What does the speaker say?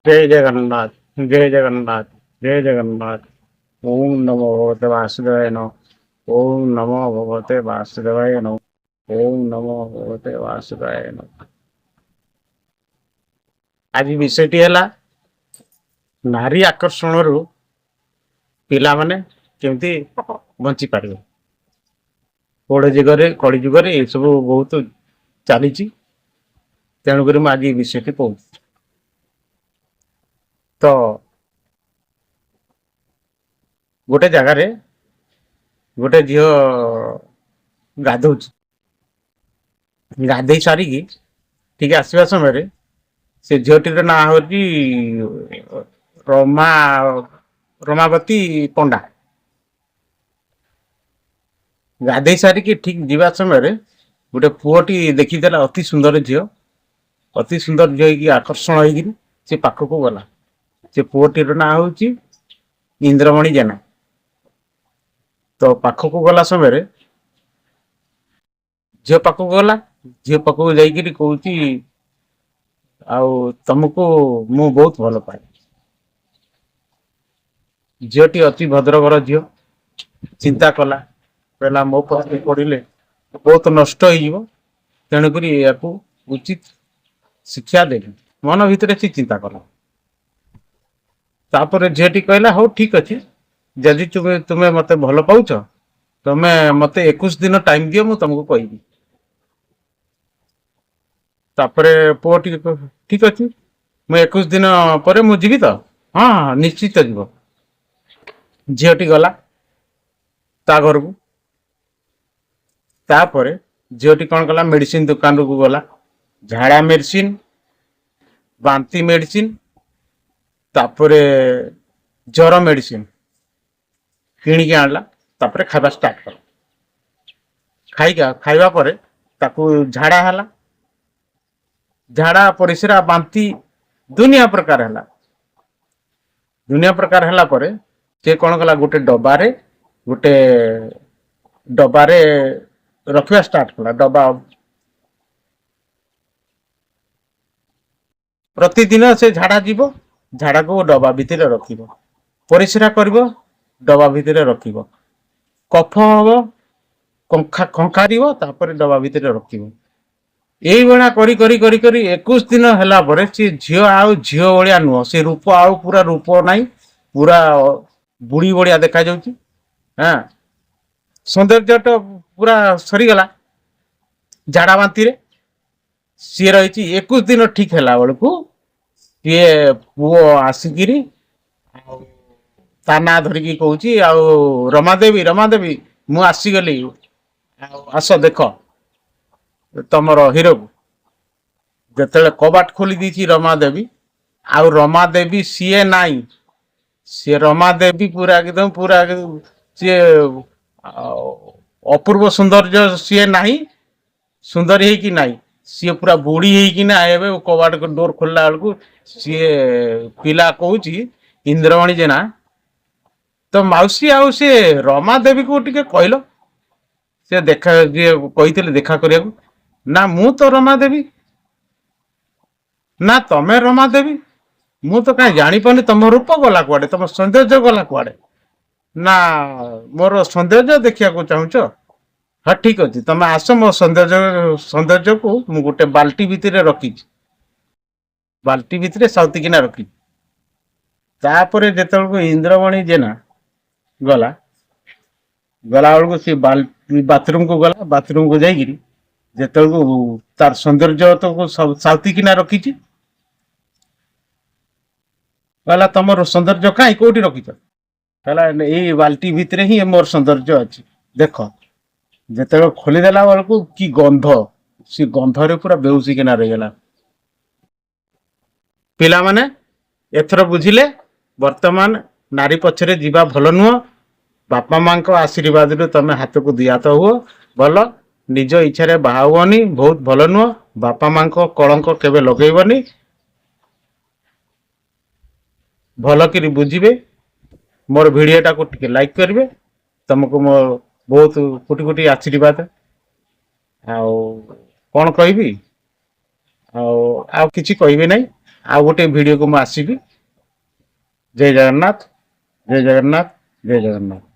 ଜୟ ଜଗନ୍ନାଥ, ଜୟ ଜଗନ୍ନାଥ, ଜୟ ଜଗନ୍ନାଥ। ଓଁ ନମୋ ଭଗବତେ ବାସୁଦେବାୟ ନମଃ। ଓଁ ନମୋ ଭଗବତେ ବାସୁଦେବାୟ ନମଃ। ଓଁ ନମୋ ଭଗବତେ ବାସୁଦେବାୟ ନମଃ। ଆଜି ବିଷୟଟି ହେଲା ନାରୀ ଆକର୍ଷଣରୁ ପିଲାମାନେ କେମିତି ବଞ୍ଚି ପାରିବେ। କଳି ଯୁଗରେ କଳି ଯୁଗରେ ଏସବୁ ବହୁତ ଚାଲିଛି, ତେଣୁକରି ମୁଁ ଆଜି ଏ ବିଷୟଟି କହୁଛି। ତ ଗୋଟେ ଜାଗାରେ ଗୋଟେ ଝିଅ ଗାଧଉଛି। ଗାଧେଇ ସାରିକି ଟିକେ ଆସିବା ସମୟରେ, ସେ ଝିଅଟିର ନାଁ ହଉଛି ରମା, ରମାବତୀ ପଣ୍ଡା। ଗାଧେଇ ସାରିକି ଠିକ ଯିବା ସମୟରେ ଗୋଟେ ପୁଅଟି ଦେଖିଦେଲା ଅତି ସୁନ୍ଦର ଝିଅ। ଅତି ସୁନ୍ଦର ଝିଅ ହେଇକି ଆକର୍ଷଣ ହେଇକିରି ସେ ପାଖକୁ ଗଲା। ସେ ପୁଅଟିର ନାଁ ହଉଛି ଇନ୍ଦ୍ରମଣି ଜେନା। ତ ପାଖକୁ ଗଲା ସମୟରେ, ଝିଅ ପାଖକୁ ଗଲା, ଝିଅ ପାଖକୁ ଯାଇକିରି କହୁଛି, "ଆଉ ତମକୁ ମୁଁ ବହୁତ ଭଲ ପାଏ।" ଝିଅଟି ଅତି ଭଦ୍ରଘର ଝିଅ। ଚିନ୍ତା କଲା, କହିଲା, ମୋ ପଛରେ ପଡ଼ିଲେ ବହୁତ ନଷ୍ଟ ହେଇଯିବ, ତେଣୁକରି ଏହାକୁ ଉଚିତ ଶିକ୍ଷା ଦେବି। ମନ ଭିତରେ ସେ ଚିନ୍ତା କଲା। ତାପରେ ଝିଅଟି କହିଲା, "ହଉ, ଠିକ ଅଛି, ଯଦି ତୁମେ ମତେ ଭଲ ପାଉଛ, ତମେ ମତେ 21 ଦିନ ଟାଇମ ଦିଅ, ମୁଁ ତମକୁ କହିବି।" ତାପରେ ପୁଅ ଟିକେ, "ଠିକ ଅଛି, ମୁଁ 21 ଦିନ ପରେ ମୁଁ ଯିବି ତ?" ହଁ, ନିଶ୍ଚିତ ଯିବ।" ଝିଅଟି ଗଲା ତା ଘରକୁ। ତାପରେ ଝିଅଟି କଣ କଲା? ମେଡିସିନ ଦୋକାନକୁ ଗଲା। ଝାଡା ମେଡିସିନ, ବାନ୍ତି ମେଡିସିନ, ତାପରେ ଜର ମେଡିସିନ କିଣିକି ଆଣିଲା। ତାପରେ ଖାଇବା ଷ୍ଟାର୍ଟ କଲା। ଖାଇବା ପରେ ତାକୁ ଝାଡା ହେଲା। ଝାଡା, ପରିସ୍ରା, ବାନ୍ତି ଦୁନିଆ ପ୍ରକାର ହେଲା। ଦୁନିଆ ପ୍ରକାର ହେଲା ପରେ ସେ କଣ କଲା? ଗୋଟେ ଡବାରେ ରଖିବା ଷ୍ଟାର୍ଟ କଲା। ଡବା ପ୍ରତିଦିନ ସେ ଝାଡା ଯିବ, ଝାଡାକୁ ଡବା ଭିତରେ ରଖିବ। ପରିସ୍ରା କରିବ, ଡବା ଭିତରେ ରଖିବ। କଫ ହବ, ଖଙ୍କାରିବ, ତାପରେ ଡବା ଭିତରେ ରଖିବ। ଏଇଭଳିଆ କରି କରି କରି କରି 21 ଦିନ ହେଲା ପରେ ସେ ଝିଅ ଆଉ ଝିଅ ଭଳିଆ ନୁହଁ। ସେ ରୂପ ଆଉ ପୁରା ରୂପ ନାହିଁ, ପୁରା ବୁଢୀ ଭଳିଆ ଦେଖାଯାଉଛି। ହଁ, ସୌନ୍ଦର୍ଯ୍ୟ ତ ପୁରା ସରିଗଲା ଝାଡା ବାନ୍ତିରେ। ସିଏ ରହିଛି। 21 ଦିନ ଠିକ ହେଲା ବେଳକୁ ସିଏ ପୁଅ ଆସିକିରି ଆଉ ତା ନାଁ ଧରିକି କହୁଛି, "ଆଉ ରମାଦେବୀ, ରମାଦେବୀ, ମୁଁ ଆସିଗଲି, ଆଉ ଆସ ଦେଖ ତମର ହିରୋକୁ।" ଯେତେବେଳେ କବାଟ ଖୋଲି ଦେଇଛି ରମାଦେବୀ, ଆଉ ରମାଦେବୀ ସିଏ ନାହିଁ। ସିଏ ରମାଦେବୀ ପୁରା ଏକଦମ ପୁରା ସିଏ ଆଉ ଅପୂର୍ବ ସୌନ୍ଦର୍ଯ୍ୟ ସିଏ ନାହିଁ, ସୁନ୍ଦରୀ ହେଇକି ନାହିଁ, ସିଏ ପୁରା ବୁଢୀ ହେଇକିନା ଏବେ କବାଟ ଡୋର ଖୋଲିଲା ବେଳକୁ ସିଏ ପିଲା କହୁଛି, ଇନ୍ଦ୍ରମଣି ଜେନା, "ତ ମାଉସୀ, ଆଉ ସେ ରମାଦେବୀକୁ ଟିକେ କହିଲ, ସେ ଦେଖା ଯିଏ କହିଥିଲେ ଦେଖା କରିବାକୁ।" "ନା, ମୁଁ ତ ରମାଦେବୀ।" "ନା, ତମେ ରମାଦେବୀ? ମୁଁ ତ କାହିଁ ଜାଣିପାରୁନି। ତମ ରୂପ ଗଲା କୁଆଡେ? ତମ ସୌନ୍ଦର୍ଯ୍ୟ ଗଲା କୁଆଡେ?" "ନା, ମୋର ସୌନ୍ଦର୍ଯ୍ୟ ଦେଖିବାକୁ ଚାହୁଁଛ? ହଁ, ଠିକ ଅଛି, ତମେ ଆସ। ମୋ ସୌନ୍ଦର୍ଯ୍ୟକୁ ମୁଁ ଗୋଟେ ବାଲ୍ଟି ଭିତରେ ରଖିଛି, ବାଲ୍ଟି ଭିତରେ ସାଉତିକିନା ରଖିଛି।" ତାପରେ ଯେତେବେଳକୁ ଇନ୍ଦ୍ରମଣି ଜେନା ଗଲା, ଗଲା ବେଳକୁ ସେ ବାଥରୁମକୁ ଗଲା। ବାଥରୁମକୁ ଯାଇକିରି ଯେତେବେଳକୁ ତାର ସୌନ୍ଦର୍ଯ୍ୟ ତ ସାଉତିକିନା ରଖିଛି, କହିଲା, "ତମର ସୌନ୍ଦର୍ଯ୍ୟ କାହିଁ? କୋଉଠି ରଖିଛ?" କହିଲା, "ଏଇ ବାଲ୍ଟି ଭିତରେ ହିଁ ମୋର ସୌନ୍ଦର୍ଯ୍ୟ ଅଛି, ଦେଖ।" ଯେତେବେଳେ ଖୋଲିଦେଲା ବେଳକୁ କି ଗନ୍ଧ! ସେ ଗନ୍ଧରେ ପୁରା ବେଉସିକିନା ରହିଗଲା। ପିଲାମାନେ ଏଥର ବୁଝିଲେ, ବର୍ତ୍ତମାନ ନାରୀ ପଛରେ ଯିବା ଭଲ ନୁହଁ। ବାପା ମାଙ୍କ ଆଶୀର୍ବାଦରୁ ତମେ ହାତକୁ ଦି ହାତ ହୁଅ, ଭଲ। ନିଜ ଇଚ୍ଛାରେ ବାହା ହୁଅନି, ବହୁତ ଭଲ ନୁହଁ। ବାପା ମାଙ୍କ କଳଙ୍କ କେବେ ଲଗେଇବନି। ଭଲ କରି ବୁଝିବେ। ମୋର ଭିଡ଼ିଓଟାକୁ ଟିକେ ଲାଇକ୍ କରିବେ। ତମକୁ ମୋ ବହୁତ କୋଟି କୋଟି ଆଶୀର୍ବାଦ। ଆଉ କଣ କହିବି? ଆଉ କିଛି କହିବି ନାହିଁ। ଆଉ ଗୋଟେ ଭିଡ଼ିଓକୁ ମୁଁ ଆସିବି। ଜୟ ଜଗନ୍ନାଥ, ଜୟ ଜଗନ୍ନାଥ, ଜୟ ଜଗନ୍ନାଥ।